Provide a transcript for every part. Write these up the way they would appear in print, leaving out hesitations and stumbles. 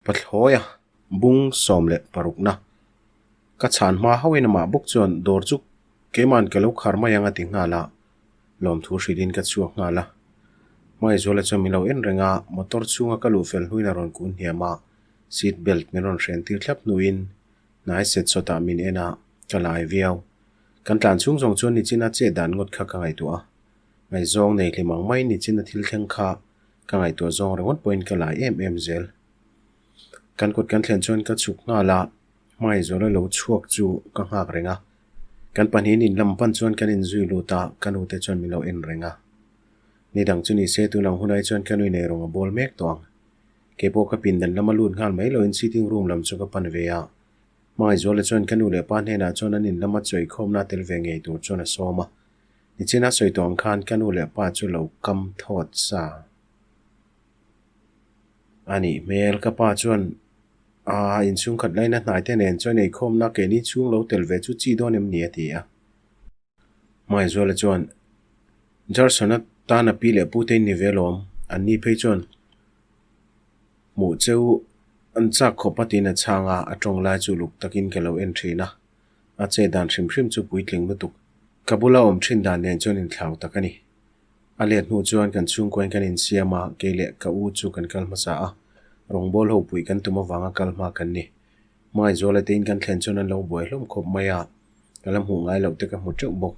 Pathlawia bung 16 na ka chhan hma hauhin amah bawk chuan dawr chu keima'n ka lo khar mai ang a ti nghal a, lawmthu hrilhin ka chhuak nghal a. Hmaizuala chuan min lo en reng a, motor chhunga ka luh fel hnuin a rawn kun hniam a, seat belt min rawn hren tir thlap hnuin hnai set sawtah min en a, ka lai viau. Kan tlan chhung zawng chuan nichina chet dan ngawt kha ka ngaihtuah a, ngaihzawng nei hlim ang mai nichina thil thleng kha Ka ngaihtuah zawng ringawt pawhin ka lai em em zel. Kan kut kan thlen chuan ka chhuk nghal a, hmaizuala lo chhuak chu ka nghak reng a. Kan pahnihin in lam pan chuan kan inzui lut a, ka nute chuan min lo en reng a. Ni dang chu ni se tun ang hunai chuan ka nui nei rawng a bawl mek tawh ang. Kei pawh ka pindan lama lut nghal mai loin sitting room lam chu ka pan ve a. Hmaizuala chuan ka nu leh pa hnenah chuan an in lama chawikhawmna tel ve ngei tur chuan a sawm a. Nichina sawi tawh ang khan ka nu leh pa chu lo kam thawt sa a nih hmel. Ka pa chuan Aa, inchhungkhat laina hnaite nen chuan eikhawmna keini chhung lo tel ve chu chi dawn em ni? a ti a. Hmaizuala chuan Jarson-a tana pi leh pute in ni ve alawm, an ni phei chuan hmuh cheu an chak khawp a tiin a chhang a, a tawng lai chu luk takin ka lo en thin a. A che dan hrim hrim chu puitling lutuk. Ka bula awm thin dan nen chuan inthlau tak a ni. A let hnu chuan kan chhungkuain kan insiam a, kei leh ka u chu kan kal hmasa a, rawngbâwl ho puih kan tum avanga kal hma kan ni. Hmangaihzuala tein kan thlen chuan an lo buai hlawm khawp mai a, ka la hmuh ngai loh te ka hmu teuh bawk.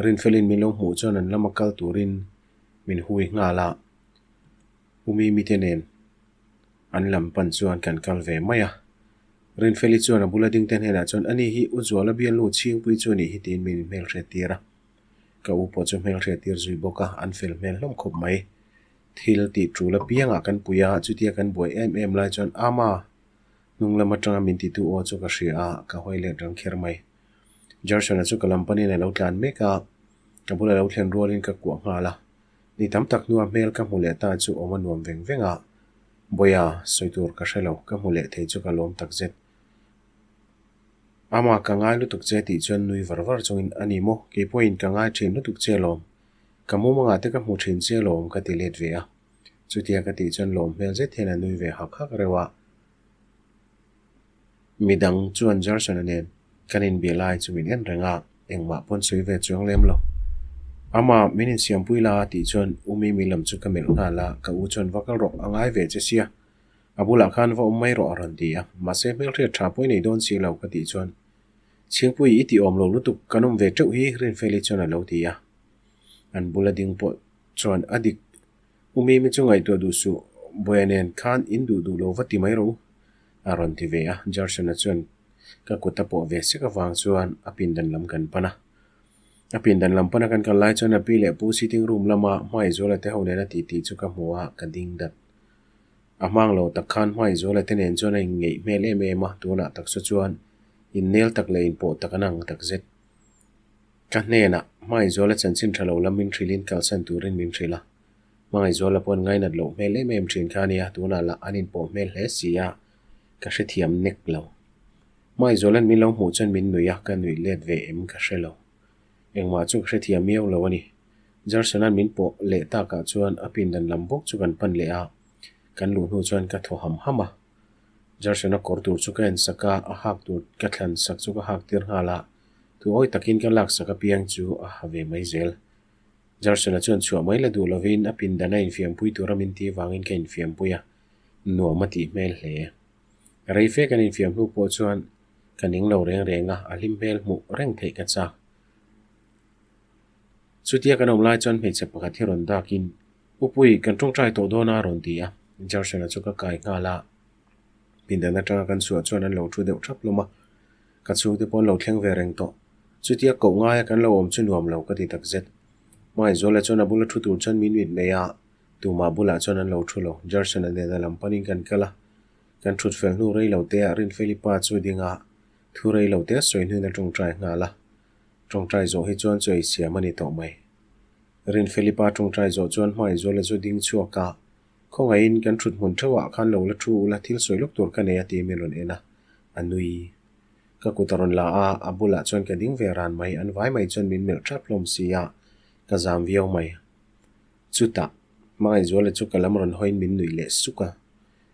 Rinfelin min lo hmuh chuan an lama kal turin min hui nghal a, U Mimi te nen an lam pan chuan kan kal ve mai a. Rinfeli chuan a bula dingte hnenah chuan ani hi U Zuala bialnu chhingpui chu anih hi tiin min hmelhriat tir a. Ka u pawh chu hmelhriat tir zui bawk a, an fel hmel hlawm khawp mai. Thil tih tul apiangah kan pui a, chutia kan buai em em lai chuan Ama! Hnung lam atanga min titu aw chu ka hria a, ka hawi let rang kher mai. Gerson-a chu ka lam panin a lo tlan mek a, ka bula lo thlen rualin ka kuah nghal a. Ni tam tak hnua hmel ka hmu leh ta chu awm a nuam veng veng a, Bawiha, sawi tur ka hre lo, ka hmu leh thei chu ka lawm tak zet. Ama, ka ngai lutuk che tih chuan nui var var chungin, A ni maw, kei pawhin ka ngai thin lutuk che alawm, ka mumangah te ka hmu thin che alawm ka ti let ve a. Chutia ka tih chuan lawm hmel zet hian a nui ve hak hak reuh a. Midang chuan Jarson-a nen kan inbia lai chu min en reng a, engmah pawn sawi ve chuang lem lo. Ama, min insiampui la a tih chuan U Mimi lam chu ka melh nghal a, ka u chuan va kal rawh, a ngai ve che sia. A bulah khan va awm mai rawh a rawn ti a, mahse hmelhriat tha pawh i nei dawn si lo ka tih chuan Chhingpui i ti awm lo lutuk, kan awm ve teuh hi Rinfeli chuan a lo ti a. An bula ding pawh chuan a dik U Mimi chu ngaihtuah duh suh, Bawiha nen khan in duh duh lo va ti mai rawh u, a rawn ti ve a. Jarson-a chuan ka kut a pawh ve sek avang chuan a pindan lam kan pan a. A pindan lam pana kan kal lai chuan a pi leh pu sitting room lama Hmaizuala te ho nena titi chu ka hmu a, ka ding dat. A hmang lo tak khan Hmaizuala te nen chuan a inngeih hmel em em a, tunah taksa chuan innel tak leh inpawh tak an ang takzet. Ka hnenah Hmaizuala chanchin tha lo lam min hrilhin kalsan turin min hrilh a. Hmaizuala pawh an ngainat loh hmel em em thin kha a nia, tunah lah an inpawh hmel hle si a, ka hrethiam nek lo. Hmaizuala'n min lo hmuh chuan min nuih a, ka nuih let ve em ka hre lo. Engmah chu ka hrethiam miau lo a ni. Jarson-a'n min pawh leh takah chuan a pindan lam bawk chu kan pan leh a, kan luh hnu chuan ka thaw ham ham a. Jarson-a kawr tur chu ka en sak a, a hak tur ka thlan sak chu ka hak tir nghal a, thu awi takin ka lak sak apiang chu a ha ve mai zel. Jarson-a chuan chhuah mai la duh lovin a pindan a infiampui tura min tih vangin ka infiampui a, nuam a tih hmel hle. Rei fe kan infiam hnu pawh chuan ka ning lo reng reng a, a hlim hmel hmuh reng theih ka chak. Chutia kan awm lai chuan hmeichhe pakhat hi rawn dakin, Upui, kan tawngtai tawh dawn a rawn ti a, Jarson-a chu ka kai nghal a. Pindan atanga kan chhuah chuan an lo thu deuh thap hlawm a, ka chhungte pawh an lo thleng ve reng tawh. Chutia koh ngaia kan lo awm chu nuam lo ka ti takzet. Hmaizuala chuan a bula thu tur chuan min mit mai a, tumah bulah chuan an lo thu lo. Jarson-a nena lam panin kan kal a, kan thut fel hnu rei lo te ah Rinfeli pa chu ding a, thu rei lo te sawi hnuin a tawngtai nghal a. Tawngtai zawh hi chuan chawi siam a ni tawh mai. Rinfeli pa tawngtai zawh chuan Hmaizuala chu ding chhuak a, Khawngaihin kan thut hmun theuhah khan lo la thu ula thil sawi lawk tur ka nei a ti min rawn en a, a nui. Ka kut a rawn la a, a bulah chuan ka ding ve ran mai, an vai mai chuan min melh thap hlawm si a, ka zam viau mai. Chutah, Hmangaihzuala chu ka lam rawn hawiin min nuih leh suk a.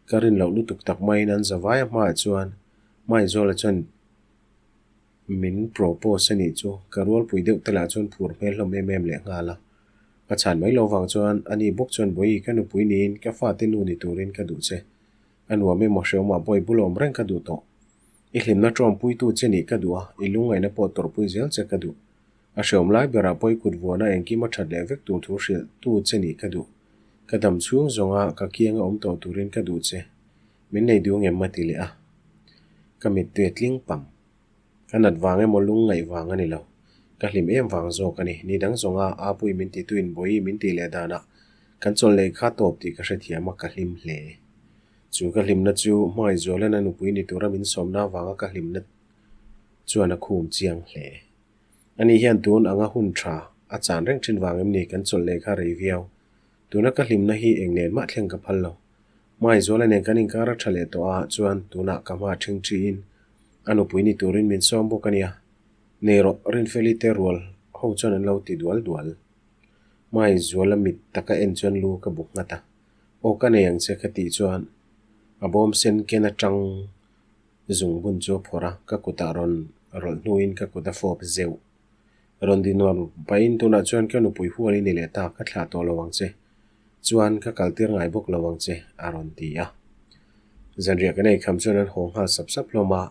Ka rin loh lutuk tak maiin an zavaia hmaah chuan Hmaizuala chuan min propose a nih chu ka rualpui deuh te lah chuan phur hmel hlawm em em leh nghal a. Ka chhan mai lo vang chuan ani bawk chuan Bawihi ka nupui niin ka fate nu ni turin ka duh che. A nuam emaw hreawmah pawh i bulawm reng ka duh tawh. I hlimna tawngpuitu che nih ka duh a, i lungngaihna pawh tawrhpui zel che ka duh. A hreawm lai berah pawh i kut vuana engkim a that leh vek tur thu hrilh tu che nih ka duh. Ka dam chhung zawnga ka kianga awm tawh turin ka duh che. Min nei duh ngem a ti leh a. Ka mittui a tling pang. Ka nat vang emaw lungngaih vang a ni lo. Ka hlim em vang zawk a ni. Ni dang zawnga Apuii min ti tuin Bawihi min tih leh danah kan chawl leh kha tawp tih ka hrethiam a, ka hlim hle. Chu ka hlimna chu Hmangaihzualan a nupui ni tura min sawmna avanga ka hlimna chuan a khum chiang hle. Ani hian tun anga hun tha a chan reng thin vang em ni kan chawlh leh kha rei viau. Tuna ka hlimna hi eng nen mah thleng ka phal lo. Hmangaihzuala nen kan inkar a tha leh tawh a chuan tunah ka hma thing thiin a nupui ni turin min sawm bawk a nia. Nei rawh Rinfeli te rual ho chuan an lo ti dual dual. Hmangaihzuala mit taka en chuan lu ka bu nghat a. Aw ka nei ang che ka tih chuan a bawm sen ken atang zungbun chu a phawrh a, ka kutah rawn rawlh hnuin ka kut a fawp zeuh. Rawn di nuam pahin tunah chuan ka nupui hual i ni leh ta, ka thlah tawh lo ang che. Chuan ka kaltir ngai bawk lo ang che a rawn ti a. Zanriah kan ei kham chuan an haw nghal sap sap hlawm a,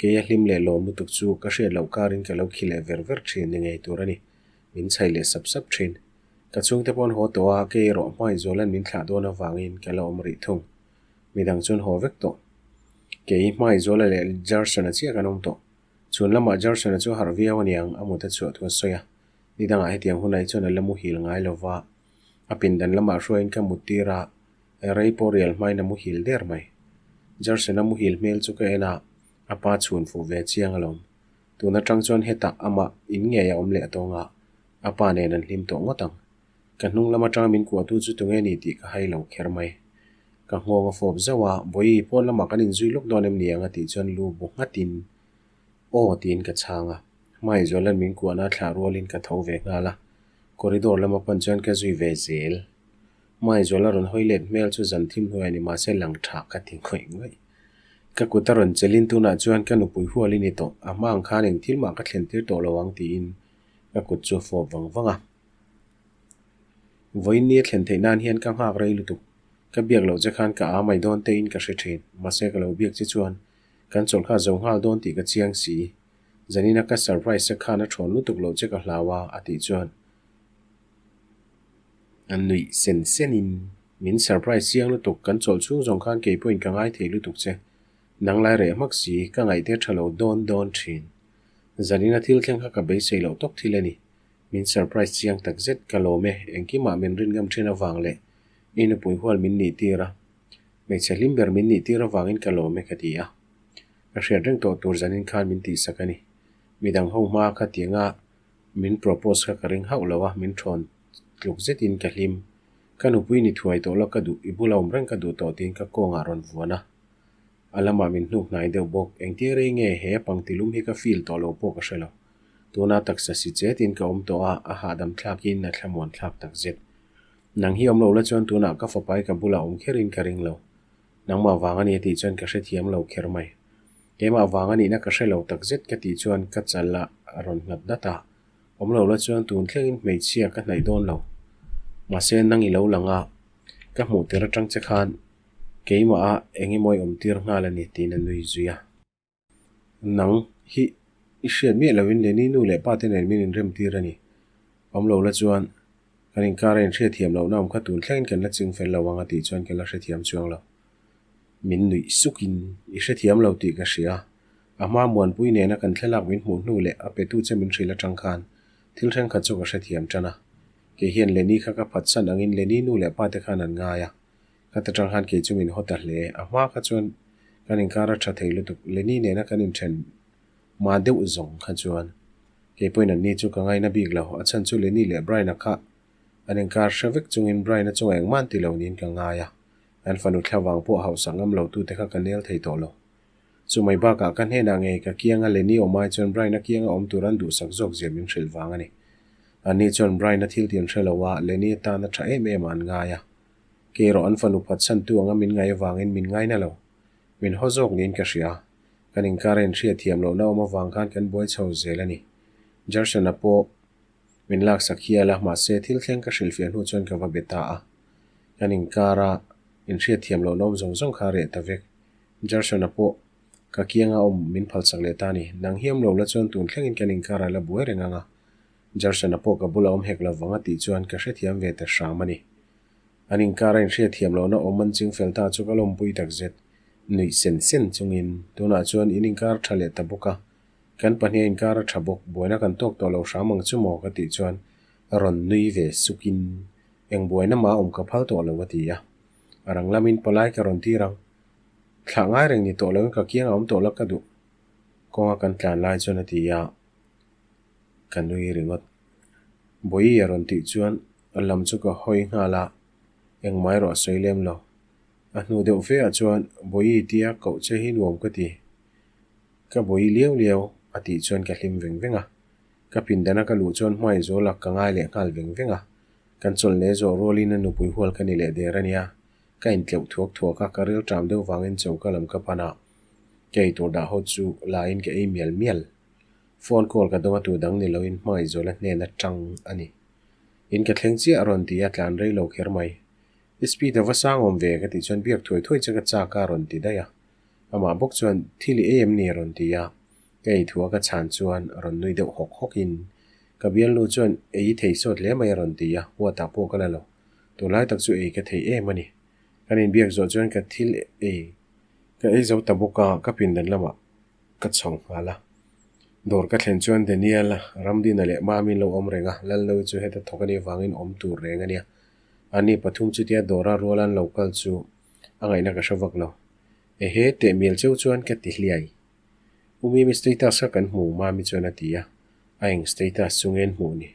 kei a hlim leh lawm lutuk chu ka hriat loh karin ka lo khi leh ver ver thin ni ngei tur a ni, min chhai leh sap sap thin. Ka chhungte pawh an haw tawh a, kei erawh Hmaizuala'n min thlah dawn avangin ka la awm rih thung. Midang chuan haw vek tawh. Kei Hmaizuala leh Jarson-a chiah kan awm tawh. Chhun lamah Jarson-a chu harh viau aniang a mut a chhuah thu a sawi a. Nidangah hetiang hunah hi chuan a la muhil ngai lo va. A pindan lamah hruaiin ka mut tir a, rei pawh rial hmain a muhil der mai. Jarson-a muhil hmel chu ka en a, a pa chhun fuh ve chiang alawm. Tun atang chuan hetah amah in ngei a awm leh tawng a, a pa nen an hlim tawh ngawt ang. Ka hnung lam atanga min kuahtu chu tunge ni tih ka hai lo kher mai. Ka nghawng a fawp zauh a, Bawihi, pawn lamah kan inzui lawk dawn em ni ang a tih chuan lu bu nghatin Aw tiin ka chhang a. Hmaizuala'n min kuahna thlah rualin ka tho ve nghal a, corridor lama pan chuan ka zui ve zel. Hmaizuala rawn hawi let hmel chu zan thim hnuai a ni mahse lang tha ka ti ngawih ngawih. Ka kut a rawn chelin tunah chuan ka nupui hual i ni tawh, a hma ang khan eng thil mah ka thlen tir tawh lo ang tiin ka kut chu a fawp vang vang a. Vawiin ni a thlen theih nan hian ka nghak rei lutuk. Ka biak loh che khan ka aa mai dawn teiin ka hre thin. Mahse ka lo biak che chuan kan chawlh kha zo nghal dawn tih ka chiang si. Zanina ka surprise che khan a thawn lutuk loh che ka hlau a a tih chuan a nuih sen senin min surprise chiang lutuk. Kan chawlh chhung zawng khan kei pawhin ka ngai thei lutuk che. Nang lai reh hmak si, ka ngaihte tha lo dawn dawn thin. Zanina thil thleng kha ka beisei loh tawk thil a ni. Min surprise chiang tak zet ka lawm e, engkimah min rin ngam thin avang leh i nupui hual min nih tir a, hmeichhe hlim ber min nih tir avangin ka lawm e ka ti a. Ka hriat reng tawh tur zanin khan min tihsak a ni. Midang ho hma kha tianga min propose kha ka ring hauh lo a, min thawn tluk zetin ka hlim. Ka nupui ni thuai tawh la ka duh, i bula awm reng ka duh tawh tiin ka kawngah rawn vuan a. A lamah min hnuk hnai deuh bawk, engtia rei nge he pangtilum hi ka feel tawh lo pawh ka hre lo. Tuna taksa si chetin ka awm tawh a, a hahdam thlakin a thlamuan thlak tak zet. Nang hi awm lo la chuan tunah ka fapai ka bulah awm kherin ka ring lo. Nangmah vang a ni a tih chuan ka hrethiam lo kher mai. Keimah vang a nihna ka hre lo tak zet ka tih chuan ka chal a rawn nghat dat a, awm lo la chuan tun thlengin hmeichhia ka hnaih dawn lo. Mahse nang i lo lang a, ka hmuh tir atang che khan keimah a eng emaw i awm tir nghal a ni tiin a nui zui a. Nang hi i hriat miah lovin Lenny nu leh pa te nen min inrem tir a ni. Awm lo la chuan kan inkar a inhriatthiam lohna awm kha tun thlengin kan la ching fel lo ang a tih chuan ka la hrethiam chuang lo. Min nuih sukin i hrethiam lo tih ka hria. A hma Muanpui nena kan thlalak min hmuh hnu leh a petu che min hrilh atang khan thil thenkhat chu ka hrethiam tan a. Kei hian Lenny kha ka phatsan angin Lenny nu leh pa te khan an ngai a. Ka ta tang khan kei chu min haw ta hle. A hma kha chuan kan inkar a tha thei lutuk. Lenny nena kan inthen hma deuh zawng kha chuan kei pawhin an ni chu ka ngaina bik lo. A chhan chu Lenny leh Brian-a kha an inkar hre vek chungin Brian-a chungah engmah an ti lo niin ka ngai a. An fanu thla vang pawh hausak ngam lo tute kha ka nel thei tawh lo. Chu mai bakah ka hnenah ngei ka kianga Lenny awm ai chuan Brian-a kianga awm tur an duhsak zawk zia min hrilh vang a ni. An ni chuan Brian-a thil ti an hre lo a, Lenny atana tha em em ah an ngai a. Kei erawh an fanu phatsantu anga min ngaih avangin min ngaina lo. Min haw zawk niin ka hria. Kan inkara inhriat thiam lohna awm avang khan kan buai chho zel a ni. Jarson-a pawh min laksak hial a, mahse thil thleng ka hrilhfiah hnu chuan ka va be ta a. Kan inkara inhriat thiam lohna awm zawng zawng kha a reh ta vek. Jarson-a pawh ka kianga awm min phalsak leh ta a ni. Nang hi awm lo la chuan tun thlengin kan inkara la buai reng ang a. Jarson-a pawh ka bula awm hek lo vang a tih chuan ka hrethiam ve ta hram a ni. An inkara inhriatthiam lohna awm an ching fel ta chu ka lawmpui takzet. Nuih sen sen chungin tunah chuan in inkar tha leh ta bawk a, kan pahnih a inkar a tha bawk, buaina kan tawk tawh lo hram ang chu maw ka tih chuan rawn nui ve sukin eng buaina mah awm ka phal tawh lo a ti a. A rang lamin palai ka rawn tir ang. Thlah ngai reng ni tawh loin ka kiang a awm tawh la ka duh. Kawnga kan tlan lai chuan a ti a, ka nui ringawt. Bawihi a rawn tih chuan a lam chu ka hawi nghal a, engmah erawh a sawi lem lo. A hnu deuh fe ah chuan Bawihi tia koh che hi nuam ka ti. Ka Bawihi liau liau a tih chuan ka hlim veng veng a. Ka pindana ka luh chuan hmai zawlak ka ngai leh nghal veng veng a. Kan chawlh leh zawh rualin a nupui hual ka ni leh der a nia. Ka intleuh thuak thuak a, ka ril ṭam deuh vangin choka lam ka pan a. Ka eitur dah ho chu laiin ka ei mial mial. Phone call ka dawng a tu dang ni loin Hmangaihzuala hnen atang a ni. In ka thleng chiah a rawn ti a, tlan rei lo kher mai. I speed a va sang awm ve ka tih chuan biak thuai thuai che ka chak a rawn ti daih a. Amah bawk chuan thil i ei em ni a rawn ti a. Ka ei thu a ka chhan chuan rawn nui deuh hawk hawk in ka bialnu chuan ei i thei sawt hle mai a rawn ti a, huatah pawh ka la lo. Tunlai tak chu ei ka thei em a ni. Kan inbiak zawh chuan ka thil ei ka ei zo ta bawk a, ka pindan lamah Ka chho nghal a. Dawr ka thlen chuan Daniel-a, Ramdina leh Mami an lo awm reng a, Lalnoi chu heta thawk a nih avangin awm tur reng a nia. Ani pathum chutia dawra ruala an lo kal chu a ngaihna ka hre vak lo. Ehe, teh mial cheu chuan ka ti hliai. U Mimi status kha kan hmu, Mami chuan a ti a. A eng status chu nge an hmuh ni?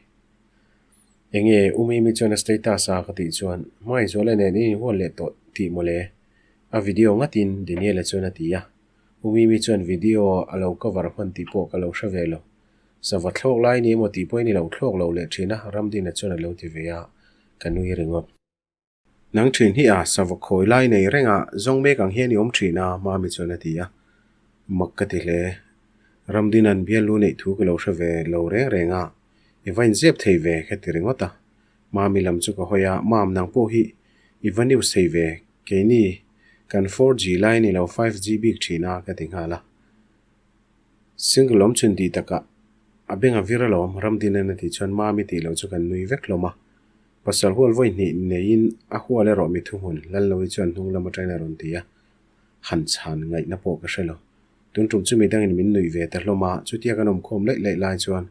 Enge U Mimi chuan a status a ka tih chuan, Hmangaihzuala nen in inhual leh tawh tih mawle. A video ngatin Daniel-a chuan a ti a. U Mimi chuan video a lo cover hman tih pawh ka lo hre ve lo. Sava thlawk lai ni emaw tih pawhin i lo thlawk lo leh thin a, Ramdina chuan a lo ti ve a, ka nui ringawt. Nang thin hi a, sava khawi lai nei reng a, zawng mek ang hian i awm thin a, Mami chuan a ti a. Mak ka ti hle. Ramdina'n biallu neih thu ka lo hre ve lo reng reng a, i va inzep thei ve ka ti ringawt a. Mami lam chu ka hawi a, Mam, nang pawh hi i va news thei ve, Keini, kan 4G lai ni lo 5G bik thin a, ka ti nghal a. Single awm chhun tih takah a beng a vir alawm, Ramdinan a tih chuan Mami tih loh chu kan nui vek hlawm a. Pasal hual vawi hnih neiin a hual erawh mi thuhmun, Lallovi chuan hnung lam atangin a rawn ti a. Han chhan ngaihna pawh ka hre lo. Tun tum chu midangin min nuih ve ta hlawm a, chutia kan awmkhawm laih laih lai chuan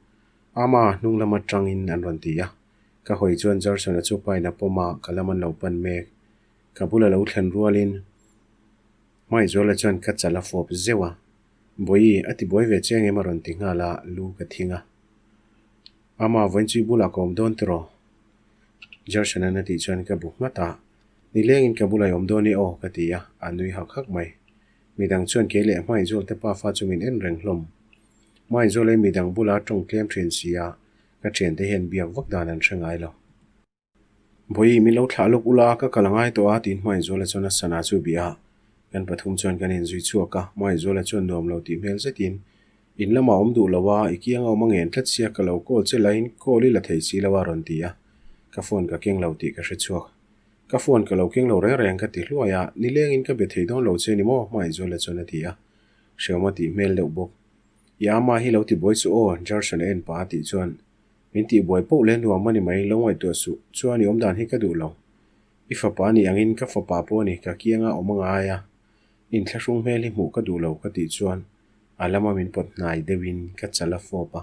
Ama hnung lam atangin an rawn ti a. Ka hawi chuan Jarson-a chu pain a pawm a, ka lam an lo pan mek. Ka bula lo thlen rualin Hmangaihzuala chuan ka chal a fawp zeuh a, Bawihi, a ti buai ve che engem a rawn ti nghal a, lu ka thing a. Ama, vawiin chu i bulah ka awm dawn tiraw? Jarson-a'n a tih chuan ka bu nghat a, Nilengin ka bulah i awm dawn i aw, ka ti a, a nui hak hak mai. Midang chuan kei leh Hmangaihzuala te pafa chu min en reng hlawm. Hmangaihzuala hi midang bula tawng tlem thin si a, ka thiante hian biak vak dan an hre ngai lo. Bawihi, min lo thlah lawk ula, ka kal a ngai tawh a, tiin Hmangaihzuala chuan a sana chu bih a. Kan pathum chuan kan inzui chhuak a, Hmangaihzuala chuan nuam lo tih hmel zetin, In lamah awm duh lo a, i kianga awm a ngen tlat sia, ka lo call che lahin call i la thei si lo a, rawn ti a. Ka phone ka keng lo tih ka hre chhuak. Ka phone ka lo keng lo reng reng ka ti hluai a, nilengin ka be thei dawn lo che ni maw? Hmangaihzuala chuan a ti a. Hreawm a tih hmel deuh bawk. I ama hi lo ti buai suh aw, Jarson a en pah a tih chuan, Min tih buai poh leh nuam a ni mai, lo ngaihtuah suh, chuan i awmdan hi ka duh lo. I fapa nih angin ka fapa pawh a ni, ka kianga awm a ngai a, inthlahrung hmel hi hmuh ka duh lo ka tih chuan a lama min pawt hnai deuhin ka chal a fawp a.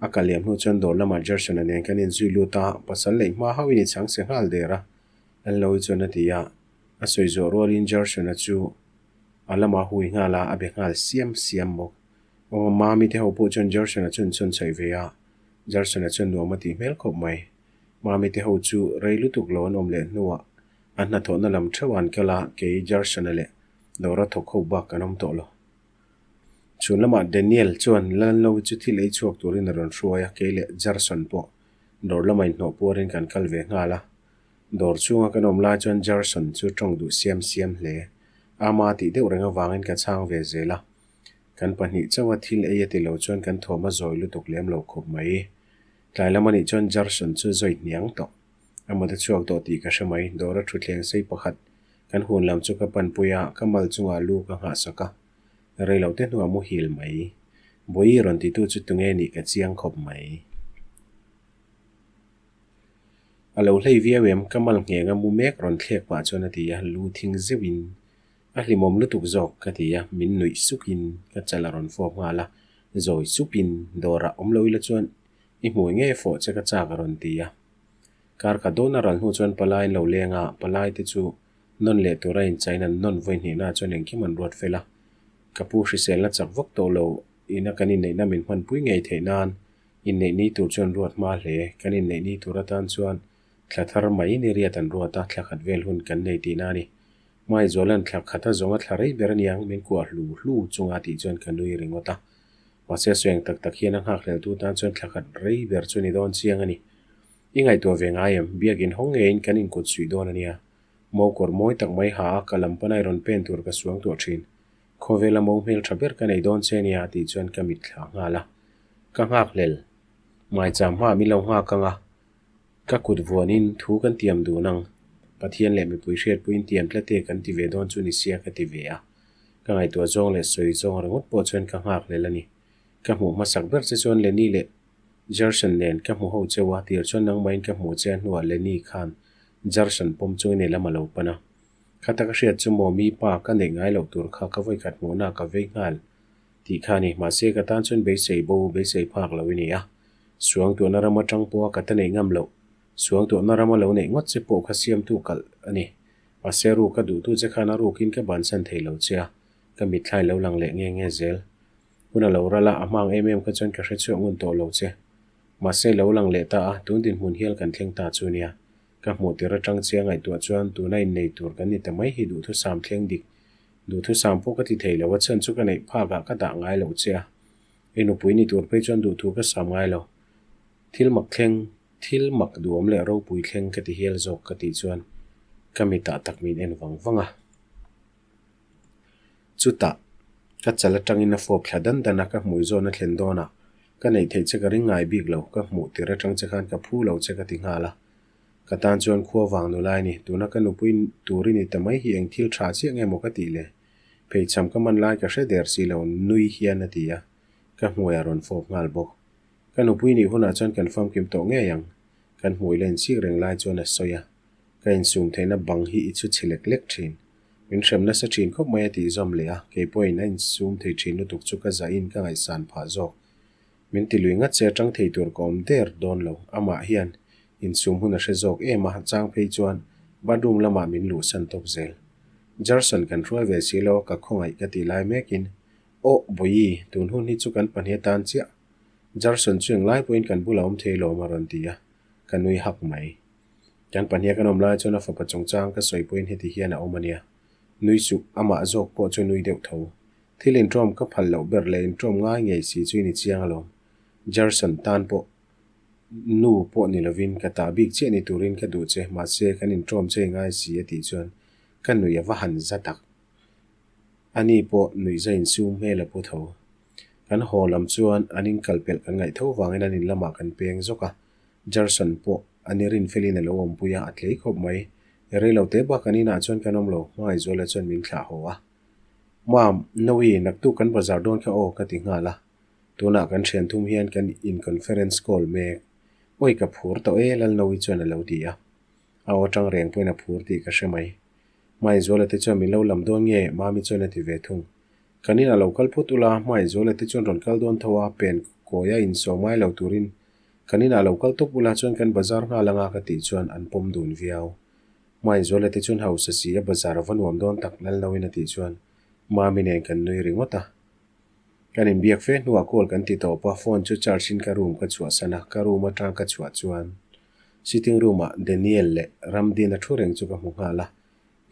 A kal liam hnu chuan dawr lamah Gerson-a nen kan inzui lut a, pasal neih hma hauhin i chang se nghal der a, Lalloui chuan a ti a. A sawi zawh rualin Gerson-a chu a lamah a hui nghal a, a be nghal siam siam bawk. Aw, Mami te ho pawh chuan Gerson-a chu an chhawn chhaih ve a, Gerson-a chuan nuam a tih hmel khawp mai. Mami te ho chu rei lutuk lo an awm leh hnuah an hnathawhna lam theuh an kal a, kei Gerson-a leh Dora thawk ho bak an awm tawh lo. Chhun lamah Daniel chuan Lalnovi chu thil ei chhuak turin a rawn hruai a, kei leh Gerson pawh dawr lamah inhnawh puarin kan kal ve nghal a. Dawr chhunga kan awm lai chuan Jarson chu tawng duh siam siam hle. Ama tih deuh reng avangin ka chhang ve zel a. Kan pahnih chauha thil ei a ti lo chuan kan thawm a zawi lutuk lem lo khawp mai. Tlai lam anih chuan Jarson chu zawi hniang tawh. A mut a chhuak tawh tih ka hre mai. Dawra thutthleng sei pakhat kan hun lam chu ka panpui a, ka mal chungah lu ka nghahsak a. Rei lo te hnuah muhil mai. Bawihi rawn titu chu tunge nih ka chiang khawp mai. A lo hlei viau em, ka mal nghenga mu mek rawn thlek pah chuan a ti a, lu thing zeuhin a hlimawm lutuk zawk ka ti a, min nuih sukin ka chal a rawn fawp nghal a, zawi supin dawrah awm lo ila chuan i hmui nge fawh che ka chak a rawn ti a. Kar khat dawn a ral hnu chuan palai an lo leng a, palai te chu nawn leh tura inchain an nawn vawi hnihna chuan engkim an ruat fel a. Ka pu hriselna chak vak tawh lo ina kan inneihna min hmanpui ngei theih nan inneih ni tur chuan ruat hma hle. Kan inneih ni tur atan chuan thla thar mai ni riat an ruat a, thla khat vel hun kan nei tihna a ni. Hmaizuala'n thla khat a zawng a thla rei ber aniang min kuah hlu hlu chunga tih chuan ka nui ringawt a. Mahse sawiang tak tak hian a nghakhleltu tan chuan thla khat rei ber chu ni dawn chiang a ni. I ngaihtuah ve ngai em? Biakin hawng ngeiin kan inkut suih dawn a nia. Mo kawr mawi tak mai ha a, ka lam panai rawn pen tur ka suang tuah thin. Khawvela mo hmel tha ber ka nei dawn che nia tih chuan ka mitthla nghal a. Ka nghak hlel. Maicham hma min lo nghak ang a. Ka kut vuanin thu kan tiam dun ang. Pathian leh mipui hriatpuiin tiam tlat e kan ti ve dawn chu ni sia ka ti ve a. Ka ngaihtuah zawng leh sawi zawng ringawt pawh chuan ka nghak hlel a ni. Ka hmuh hmasak ber che chuan Lenny leh Jarson nen ka hmu ho cheu a, tir chuan nangmahin ka hmuh che a hnuah Lenny khan Jarson pawm chungin ei lam a lo pan a. Khata ka hriat chu maw mi pa ka neih ngai loh tur kha ka vawikhat hmuhna ka vei nghal tih kha a ni. Mahse ka tan chuan beisei bo beisei phak lo i ni a. Suangtuahna ram atang pawha ka ta neih ngam loh, suangtuahna rama lo neih ngawt che pawh kha siamtu kalh a ni. Mahse ruk ka duhtu che khan a rukin ka bansan thei lo che a, ka mitthlai lo lang leh nge nge zel. Hun a lo ral a, a hmang em em kha chuan ka hre chhuak ngun tawh lo che. Mahse lo lang leh ta a, tun dinhmun hial kan thleng ta chu nia. Ka hmuh tir atang chiang ngaihtuah chuan tuna innei tur kan ni ta mai hi duhthusam thleng dik. Duhthusam pawh ka ti thei lo, a chhan chu ka neih phakah ka dah ngai lo che a. I nupui ni tur phei chuan duhthu ka sam ngai lo. Thil mak thleng, thil mak duhawm leh ropui thleng ka ti hial zawk ka tih chuan ka mitah tak min en vang vang a. Chutah, ka chal atangin a fawp thla dan dan a, ka hmui zawn a thlen dawnah ka neih theih che ka ring ngai bik lo, ka hmuh tir atang che khan ka phu lo che ka ti nghal a. Ka tan chuan khua vang nu lai a ni, tuna ka nupui tur i ni ta mai hi eng thil tha chiah nge maw ka tih le? Pheichham ka man lai ka hre der si lo, nui hian a ti a, ka hmui a rawn fawp nghal bawk. Ka nupui nih hunah chuan kan famkim tawh ngei ang, kan hmui len chik reng lai chuan a sawi a, ka insum theihna bang hi i chhu chhe lek lek thin. Min hrem nasa thin khawp mai a tih zawm leh a, kei pawhin a insum thei thin lutuk chu ka zahin ka ngaihsan phah zawk. Min ti lui ngat che atang thei tur ka awm der dawn lo, amah hian insum hun a hre zawk em a, chang phei chuan bathroom lamah min luhsan tawp zel. Jarson kan hruai ve si lo a ka khawngaih ka tih lai mekin, Aw Bawihi, tun hun hi chu kan pahnih atan chiah. Jarson chu englai pawhin kan bulah awm thei lawm a rawn ti a, ka nui hak mai. Kan pahniha kan awm lai chuan a fapa chungchang ka sawi pawhin heti hian a awm a nia. Nui suh, amah zawk pawh chu nui deuh tho. Thil inṭawm ka phal loh ber leh inṭawm ngai ngei si chu i ni chiang alawm. Jarson tan pawh nu pawh ni lovin ka tah bik chiah ni turin ka duh che, mahse kan inṭawm che i ngai si a tih chuan ka nui a va han za tak. Ani pawh nuihza insum hmel a pu tho. Kan haw lam chuan an inkalpelh kan ngaih tho vangin an in lamah kan peng zawk a. Jarson pawh a ni rin felin a lo awmpui a, a tlei khawp mai. Rei lo te bak an inah chuan kan awm lo, Hmangaihzuala chuan min thlah haw a. Mam, Noe, naktuk kan bazar dawn kha aw, ka ti nghal a. Tunah kan thian thum hian kan in conference call mek. Awi ka phur tawh e, Lal Noe chuan a lo ti a. A aw tang reng pawhin a phur tih ka hre mai. Hmangaihzuala te chuan min lo lam dawn nge, Mami chuan a ti ve thung. Kan inah lo kal phut ula, Hmangaihzuala te chuan rawn kal dawn tho a, pen kawia insawm ngai lo turin Kan inah lo kal tawp ula chuan kan bazar nghal anga ka tih chuan an pawm dun viau. Hmainzuala te chuan hausa si a bazar a va nuam dawn tak lal loin a tih chuan Mami nen kan nui ringawt a. Kan inbiak fe hnuah call kan ti tawp a, phone chu charge in ka room ka chhuahsan a, ka room atang ka chhuah chuan sitting room ah Daniel leh Ramdin a thu reng chu ka hmu nghal a.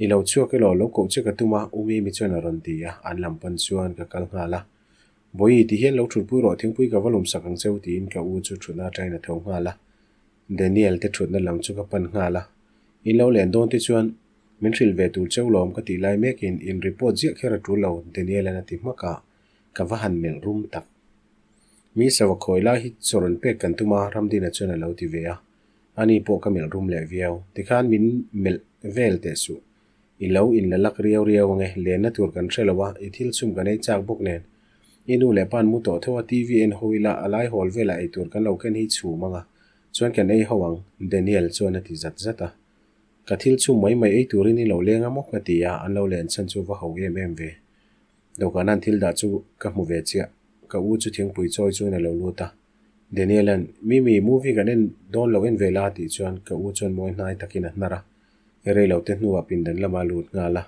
I lo chhuak elaw lo koh che ka tum a, U Mimi chuan a rawn ti a, an lam pan chuan ka kal nghal a. Bawihi ti hian lo thutpui rawh, thingpui ka va lum sak ang cheu tiin ka u chu thutna atangin a tho nghal a. Daniel te thutna lam chu ka pan nghal a. In lo len dawn te chuan min hrilh ve tur cheu lawm ka tih lai mekin in report ziah kher a tul lo Daniel-a'n a ti hmak a, ka va han melh rum tak. Mi sava khawi lai hi chaw rawn pek kan tum a Ramdina chuan a lo ti ve a, ani pawh ka melh rum leh viau. Tikhan min melh vel teh suh. I lo in la lak riau riau ange, lenna tur kan hre lo a, i thil chhum kan ei chak bawk nen. I nu leh pa'n mu tawh tho a TV en ho ila a lai hawl velah ei tur kan lo ken hi chhum anga, chuan kan ei ho ang, Daniel chuan a ti zat zat a. Ka thil chhum mai mai ei turin i lo leng a maw ka ti a, an lo len chhan chu va ho em em ve. Dawhkana'n thil dah chu ka hmu ve chiah, ka u chu thingpui chawi chuan a lo lut a. Daniel-a'n, Mimi, movie kan en dawn lo en ve la tih chuan ka u chuan mawi hnai takin a hnar a. Rei lo te hnuah pindan lamah lut nghal a.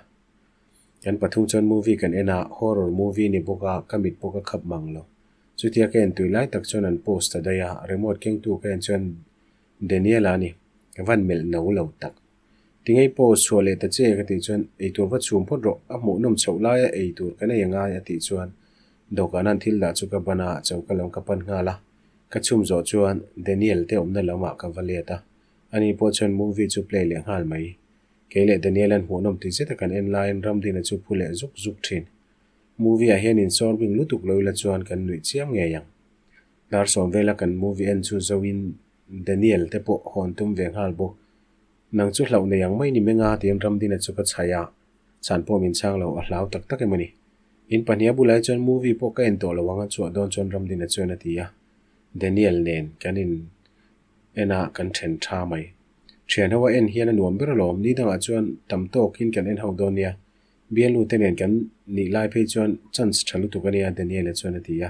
Kan pathum chuan movie kan en a, horror movie ni bawk a, ka mit pawh ka khap mang lo. Chutia ka en tui lai tak chuan an post ta daih a, remote kengtu ka en chuan Daniel-a a ni, ka van melh no lo tak. Tingei post chhuah leh ta che ka tih chuan eitur va chhum phawt rawh, a hmuhnawm chhoh laia eitur kan ei angai a tih chuan dawhkan an thil dah chu ka ban a, choka lam ka pan nghal a. Ka chhum zawh chuan Daniel te awmna lamah ka va let a. Ani pawh chuan movie chu play leh nghal mai. Kei leh Daniel an hmuhnawm ti zeta kan en laiin Ramdina chu phu leh zuk zuk thin. Movie ah hian insawr bing lutuk lo ila chuan kan nuih chiam ngei ang. Dar sawm vela kan movie en chu zoin Daniel te pawh hawn tum ve nghal bawk. Nang chu hlauh nei ang mai ni menga tiin Ramdina chu ka chhaih a, chhan pawh min chhang lo, a hlau tak tak em a ni. In pahniha bulah hi chuan movie pawh ka en tawh lo ang a chhuah dawn chuan Ramdina chuan a ti a. Daniel nen kan in En a kan then tha mai. Thian ho a en hian a nuam ber alawm, ni dangah chuan tam tawkin kan en ho dawn nia. Bialnu te nen kan nih lai phei chuan chance tha lutuk a nia Daniel-a chuan a ti a.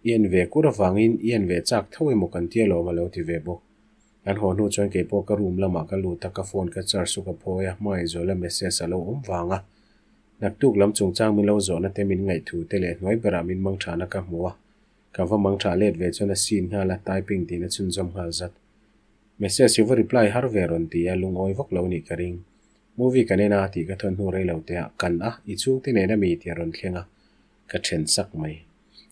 I en ve kur avangin i en ve chak tho emaw kan ti alawm a lo ti ve bawk. Kan haw hnu chuan keipawh ka room lamah ka lut a, ka phone ka charge chu ka phawi a, hmangaihzuala message a lo awm vang a. Naktuk lam chungchang min lo zawhna te min ngaihthu te leh hnuai berah min mang thana ka hmu a. Ka va mang tha let ve chuan a scene nghal a, typing tiin a chhunzawm nghal zat. Message hi va reply har ve rawn ti a, lungawi vak lo nih ka ring. Movie kan en a tih ka thawn hnu rei lo te ah, kan a, i chhungte nen a mi tih a rawn thleng a, ka then sak mai.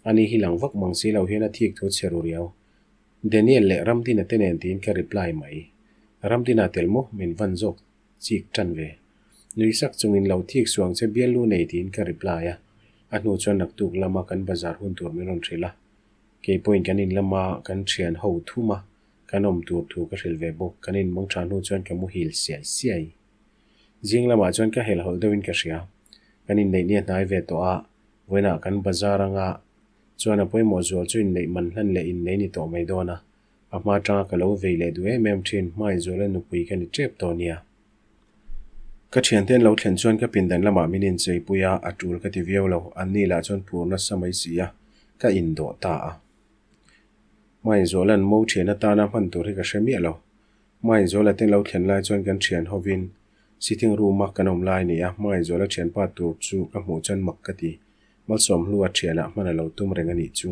Ani hi lang vak mang si lo hian a thik thu chhe ru riau. Daniel leh Ramdina te nen tiin ka reply mai. Ramdina tel maw min van zawk chik tan ve. Nui sak chungin lo thik suang che bial lu nei tiin ka reply a. A hnu chuan naktuk lama kan bazar hun tur min rawn hrilh a. Kei pawhin kan in lama kan thian ho thum a, kan awm tur thu ka hrilh ve bawk. Kan in mawng tha hnu chuan ka muhil siai siai. Zing lamah chuan ka helhawlh deuhin ka hria. Kan inneih ni a hnai ve tawh a, vawiinah kan bazar anga chuan a pawimawh zual chu inneih man hlan leh innei ni tawh mai dawn a. A hma atanga ka lo vei leh duh em em thin, hmaizuala nupui ka ni tep tawh nia. Ka thiante an lo thlen chuan ka pindan lamah min incheipui a, a tul ka ti viau lo. Anni lah chuan phur nasa mai si a, ka indawh ta a. Hmaizuala'n mo thian atana hman tur hi ka hre miah lo. Hmaizuala te lo thlen lai chuan kan thian hovin sitting room a kan awm lai a ni a, Hmaizuala thianpa tur chu ka hmuh chuan mak ka ti. Malsawmhlua thianah hman a lo tum reng a nih chu.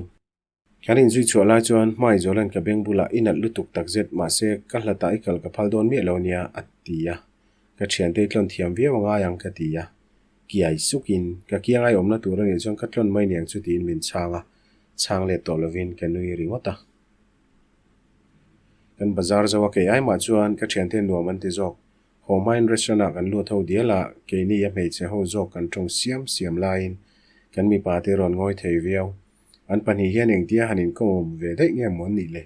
Kan inzui chhuah lai chuan Hmaizuala'n ka beng bulah i nalh lutuk takzet mahse ka hlatah i kal ka phal dawn miah lo nia a ti a. Ka thiante i tlawn thiam viau a ngai ang ka ti a. Kiai sukin ka kiangai awmna tur a nih chuan ka tlawn mai niang chu tiin min chhang a, chhang let tawh lovin ka nui ringawt a. Kan bazar zo a kei ai mah chuan ka thiante nuam an ti zawk. Haw hmain restaurant ah kan lut ho dial a, keini a hmeichhe ho zawk kan tawng siam siam laiin kan mipa te rawn ngawi thei viau. An pahnih hian engtia han inkawm ve daih nge maw an nih le?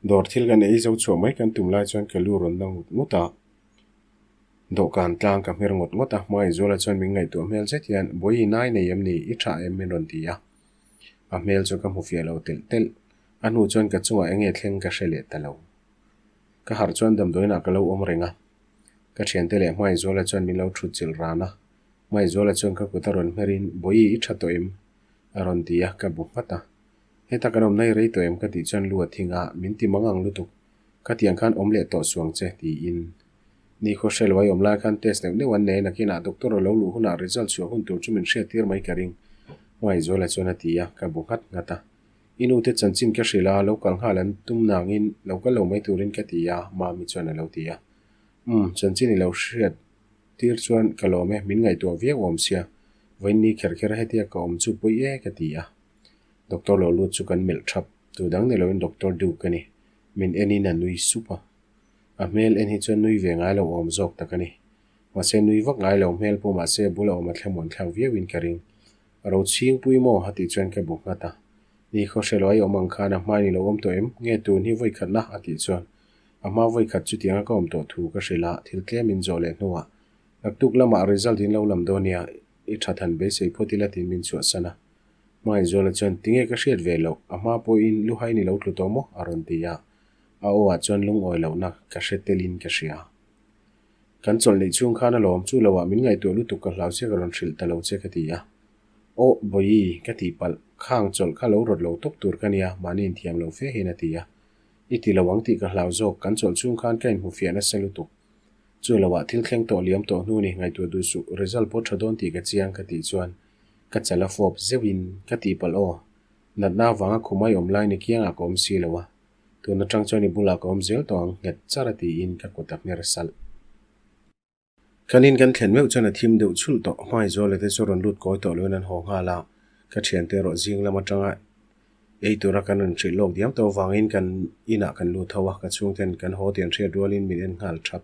Dawr thil kan ei zo chhuah mai kan tum lai chuan ka lu rawn na ngut ngut a, dawhkan tlang ka hmer ngawt ngawt a, Hmangaihzuala chuan min ngaihtuah hmel zet hian, Bawihi nai nei em ni? I tha em? min rawn ti a. A hmel chu ka hmu fiah lo telh telh. A hnu chuan ka chungah eng nge thleng ka hre leh ta lo. Ka harh chuan damdawiinah ka lo awm reng a, ka thiante leh Hmangaihzuala chuan min lo thut chilh ran a. Hmangaihzuala chuan ka kut a rawn hmerin, Bawihi i tha tawh em? A rawn ti a, ka bu nghat a. Heta kan awm nai rei tawh em ka tih chuan lu a thing a, min ti mang ang lutuk. Ka tiang khan awm leh tawh suang che, tiin. Ni khaw hre lo ai awm lai khan test neuh neuh an nei nakinah doctor a lo luh hunah result chhuah hun tur chu min hriat tir mai ka ring. Hmangaihzuala chuan a ti a, ka bu nghat nghat a. I nu te chanchin ka hrilh a, lo kal nghal an tum nangin lo kal lo mai turin ka ti a, Mami chuan a lo ti a. Umm, chanchin i lo hriat Tir chuan ka lawm e, min ngaihtuah viau awm sia, vawiin kher kher hetia ka awm chu pawi e ka ti a. Doctor lo lut chu kan melh thap, tu dang ni loin Doctor Duke ka ni, min en in a nui sup a. A hmel en hi chuan nui ve ngai lo awm zawk tak a ni. Mahse nui vak ngai lo hmel pawh mahse a bula awm a thlamuan thlak viauin ka ring. Rochhingpui maw? a tih chuan ka bu nghat a. Ni khawhre lo ai awm ang khan a hmain i lo awm tawh em? Nge tun hi vawi khatna? a tih chuan a hma vawi khat chutianga ka awm tawh thu ka hrilh a, thil tlem in zawh leh hnuah naktuk lamah result in lo lam dawn nia, i that han beisei phawt ila tiin min chhuahsan a. Hmangaihzuala chuan tinge ka hriat ve loh, a hma pawhin luhain i lo tlu tawh maw? a rawn ti a, a aw ah chuan lungawi lohna ka hre telin ka hria. Kan chawlh neih chhung khan alawm, chu loah min ngaihtuah lutuk ka hlau che ka rawn hrilh ta lo che ka ti a. Aw, Bawihi, ka tih palh, khang chawlh kha lo rawt lo tawp tur ka nia, mahni inthiam lo fe hian a ti a. I ti lo ang tih ka hlau zawk, kan chawlh chhung khan ka inhmu fiah nasa lutuk. Chu loah thil thleng tawh liam tawh hnu ni, ngaihtuah duh suh, result pawh tha dawn tih ka chiang ka tih chuan ka chal a fawp zeuhin ka tih palh aw, natna avanga khumai awm lai ni kiangah ka awm si lo a. Tun atang chuan i bulah ka awm zel tawh ang, nghet char a tiin ka kut a hmer salh. Kan in kan thlen meuh chuan a thim deuh chhulh tawh. Hmaizuala te chu rawn lut kawi tawh loin an haw nghal a, ka thiante erawh zing lam atanga ei tura kan rawn hrilh lawk diam tawh avangin kan inah kan lut ho a, ka chhungten kan haw tih an hriat rualin min en nghal thap.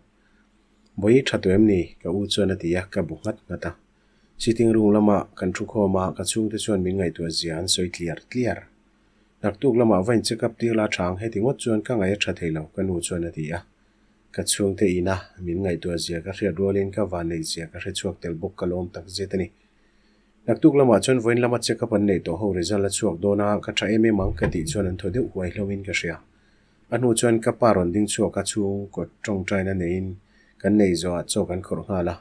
Bawi tha tawh em ni? Ka u chuan a ti a, ka bu nghat nghat a. Sitting room lamah kan thu khawm a, ka chhungte chuan min ngaihtuah zia an sawi tliar tliar. Naktuk lamah va in check up tir la chang, heti ngawt chuan ka ngaih a tha thei lo, ka nu chuan a ti a. Ka chhungte ina min ngaihtuah zia ka hriat rualin ka vanneih zia ka hre chhuak tel bawk ka lawm tak zet a ni. Naktuk lamah chuan vawiin lama check up an neih tawh ho result a chhuak dawn a, ka tha em em ang ka tih chuan an thaw deuh huai hlauhin ka hria. A hnu chuan ka pa rawn ding chhuak a chhungkaw tawngtaina neiin kan neih zawhah chaw kan khawrh nghal a.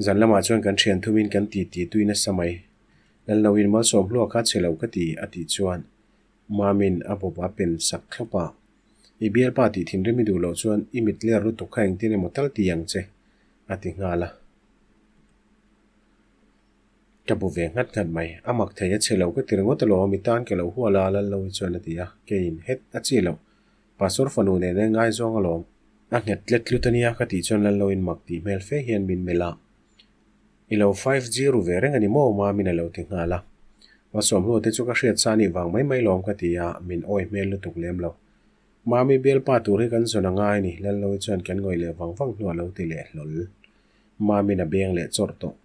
Zan lamah chuan kan thian thumin kan ti ti tui nasa mai. Lalnoin malsawm hluak kha che lo ka ti, a tih chuan Mamin a bawp a pen sak thlawp a. I bialpa tih thinrim i duh loh chuan i mit ler lutuk kha engtin emaw tal ti ang che, a ti nghal a. Ka bu ve nghat nghat mai. A mak thei a che lo ka ti ringawt alawm, i tan ka lo hual a, Lalnoin chuan a ti a. Keiin het a chi loh. Pastor fanu nen a ngaizawng alawm. A nghet tlet tlut a nia ka tih chuan Lalnoin mak tih hmel fe hian min melh a. I lo 5G ru ve reng a ni maw? Mamin a lo ti nghal a. Hmasawm hnu te chu ka hriat sa anih vang mai mai lawm ka ti a, min awi hmel lutuk lem lo. Mami bialpa tur hi kan zawn a ngai a ni, Lalnoui chuan kan ngawih leh vang vang hnuah a lo ti leh hlawl. Mamin a beng leh chawrh tawh.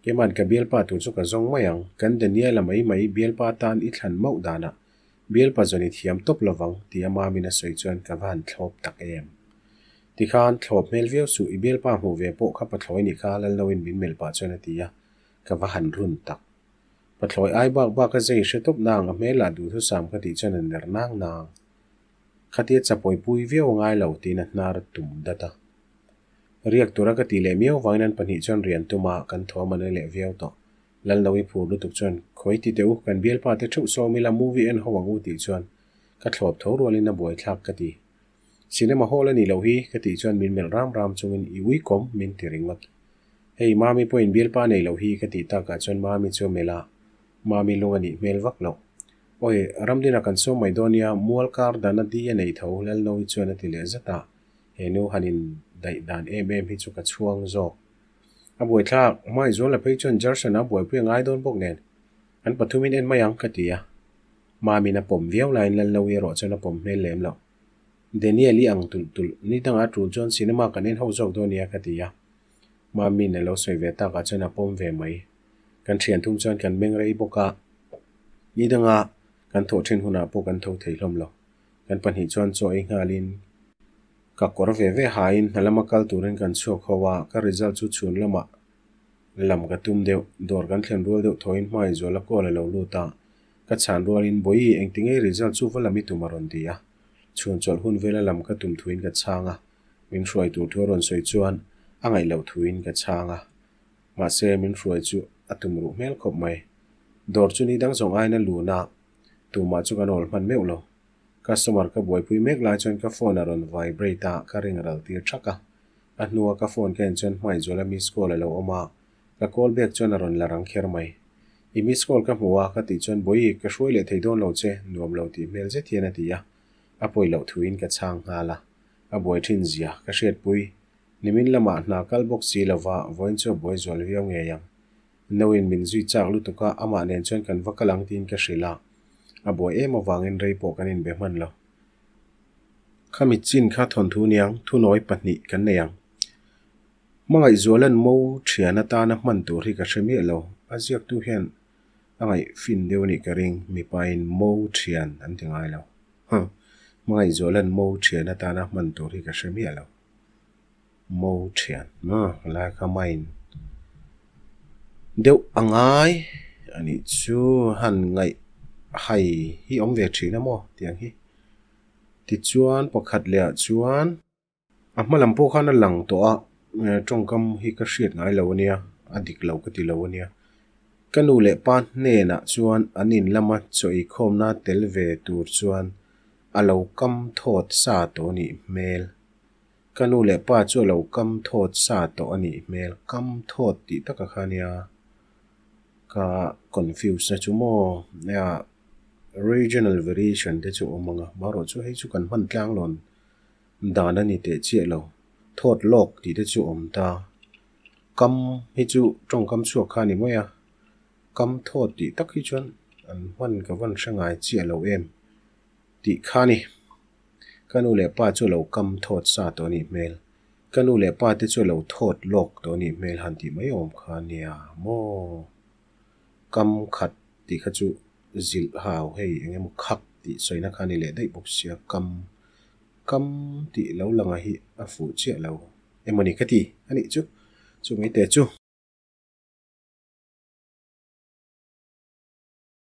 Keima'n ka bialpa tur chu ka zawng mai ang, kan Daniela mai mai bialpa tan i thlan mauh danah Bialpa zawn i thiam tawp lovang tia Mamin a sawi chuan ka va han thlawp tak em. Tikhan thlawp hmel viau suh, i bialpa hmuh ve pawh kha pathlawi nih kha Lalnoin min melh pah chuan a ti a, ka va han run tak. Pathlawi ai bak bak a zei hre tawp nang a hmel lah duhthusam ka tih chuan a ner nang nang. Khatia chapawi pui viau a ngai lo tiin a hnar tum dat a. Riak tura ka tih leh miau vangin an pahnih chuan rian tum a, kan thuam an leh viau tawh. Lalnoui phur lutuk chuan, Khawi ti teh u, kan bialpa te theuh sawm ila movie en ho ang u tih chuan ka thlawp tho rualin a buaithlak ka ti. Cinema hall a nih loh hi ka tih chuan min melh ram ram chungin i ui kawm min ti ringawt. Hei Mami pawhin bialpa nei loh hi ka tih takah chuan Mami chu a melh a, Mami lung a nih hmel vak loh. Awi, Ramdina kan sawm mai dawn nia, mual kar dana di a nei tho Lalnoui chuan a ti leh zat a, he nu han in daih dan em em hi chu ka chhuang zawk. A buaithlak, Hmaizuala phei chuan Jarson a buaipui a ngai dawn bawk nen, an pathumin en mai ang ka ti a. Mamin a pawm viau laiin Lalnoui erawh chuan a pawm hmel lem loh. Daniel i ang tulh tulh, ni dangah a tul chuan cinema kan en ho zawk dawn nia ka ti a. Mamin a lo sawi ve takah chuan a pawm ve mai. Kan thian thum chuan kan meng rei bawk a, ni danga kan thawh thin hunah pawh kan tho thei hlawm lo. Kan pahnih chuan chaw ei nghalin ka kawr ve ve hain hna lama kal turin kan chhuak ho a, ka result chu chhun lamah lam ka tum deuh. Dawr kan thlen rual deuh thawiin hmai zual a call a lo lut a, ka chhan rualin Bawihi engti ngei result chu va lam i tum a rawn ti a, chhun chawlh hun vela lam ka tum thuin ka chhang a, min hruai tur thu a rawn sawi chuan a ngaih loh thuin ka chhang a, mahse min hruai chu a tum ruh hmel khawp mai. Dawr chu ni dang zawng aiin a lun a, tumah chu kan awl hman meuh lo. Customer ka buaipui mek lai chuan ka phone a rawn vibrate a, ka ring ral tir thak a. A hnua ka phone ka en chuan Hmaizuala miss call a lo awm a, ka call back chuan a rawn la rang kher mai. I miss call ka hmu a, ka tih chuan Bawihi, ka hruai leh thei dawn lo che, nuam lo tih hmel zet hian a ti a. A pawi loh thuin ka chhang nghal a. A buai thin zia, ka hriatpui. Nimin lamah hna kal bawk si lova, vawiin chu a buai zual viau ngei ang. Nauin min zui chak lutuk a, amah nen chuan kan va kal ang tiin ka hrilh a. A buai em avangin rei pawh kan inbe hman lo. Khami chin kha thawnthu niang thunawi pahnih kan nei ang. Hmangaihzuala'n mo thian atana hman tur hi ka hre miah lo. A ziaktu hian a ngaihfin deuh a nih ka ring, mipain mo thian an ti ngai lo. Huh. Hmangaihzuala'n mo thian atana hman tur hi ka hre miah lo. Mo thian. Huh, lai kha main deuh a ngai a nih chu han ngaih hai hi awm ve thin a maw tiang hi. Tichuan pakhat leh ah chuan. A hma lam pawh khan a lang tawh a, tawngkam hi ka hriat ngai lo a nia, a dik lo ka ti lo a nia. Ka nu leh pa hnenah chuan an in lama chaw eikhawmna tel ve tur chuan a lo kam thawt sa tawh a nih hmel. Ka nu leh pa chu a lo kam thawt sa tawh a nih hmel. Kam thawt tih taka kha a nia ka confuse na chu maw? Nia regional variation te chu a awm ang a, marawh chu hei chu kan hman tlang lawn Dan a ni teh chiah lo. Thawt lawk tih te chu awm ta. Kam hi chu tawngkam chhuak kha a ni mai a. Kam thawt tih tak hi chuan an hman ka van hre ngai chiah lo em tih kha a ni. Ka nu leh pa chu a lo kam thawt sa tawh a nih hmel. Ka nu leh pa te chu a lo thawt lawk tawh a nih hmel han tih mai awm kha a nia maw. Kam khat tih kha chu zilh hau hei eng emaw khak tih sawina kha a ni leh daih bawk sia kam kam tih lo langa hi a fuh chiah lo emawni ka ti a nih chu chu mai te chu.